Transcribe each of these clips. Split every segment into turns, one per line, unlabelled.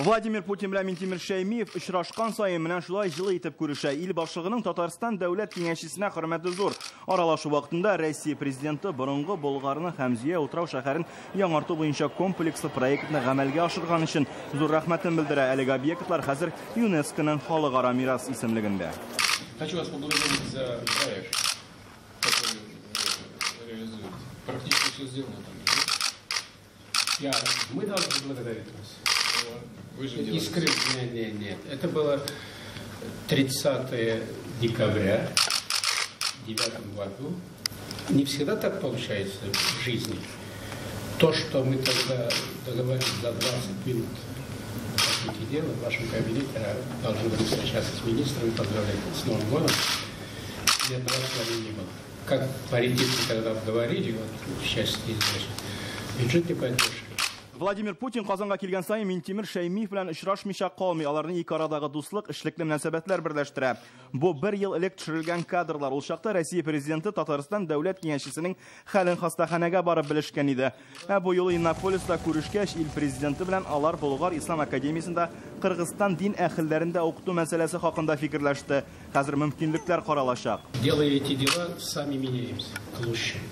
Владимир Путин белән Минтимер Шәймиев очрашкан саен менә шулай җылы итеп күрешә. Ил башлыгының Татарстан дәүләт киңәшчесенә хөрмәте зур. Аралашу вакытында Россия президенты борынгы Болгарны һәм Зөя утрау шәһәрен яңарту буенча комплекслы проектны гамәлгә ашырган өчен зур рәхмәтен белдерә. Әлеге объектлар хәзер ЮНЕСКОның халыкара мирас исемлегендә.
Хочу вас поблагодарить за проект, который вы реализуете. Практически все сделано там.
Мы должны благодарить вас.
Вы же делали.
Искренне, нет, нет. Это было 30 декабря в 2009 году. Не всегда так получается в жизни. То, что мы тогда договорились за 20 минут, по сути дела, в вашем кабинете должны были встречаться с министром и поздравлять с Новым годом. Ни одного слова не было. Как паритетно тогда говорили, вот в части, значит, бюджетной поддержки.
Владимир Путин Казанга килгән саен Минтимер Шәймиев белән очрашмыйча калмый. Аларны ике арадагы дуслык, эшлекле мөнәсәбәтләр берләштерә. Бу бер ел элек төшерелгән кадрлар. Ул чакта Россия президенты Татарстан дәүләт киңәшчесенең хәлен хастаханәгә барып белешкән иде. Ә бу юлы Иннополиста күрешкәч, ил президенты белән алар Болгар Ислам академиясендә Кыргызстан дин әһелләрендә укыту мәсьәләсе хакында фикерләште. Хәзер мөмкинлекләр каралачак.
Делая эти дела, сами меняемся к лучшему.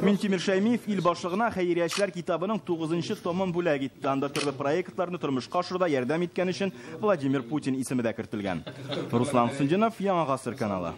Минтимер Шәймиев ил башлыгына хәйриячеләр китабының 9-нчы томын бүләк итте. Анда төрле проектларны тормышка ашыруда ярдәм иткән өчен Владимир Путин исеме дә кертелгән. Руслан Сундинов, Яңа Гасыр каналы.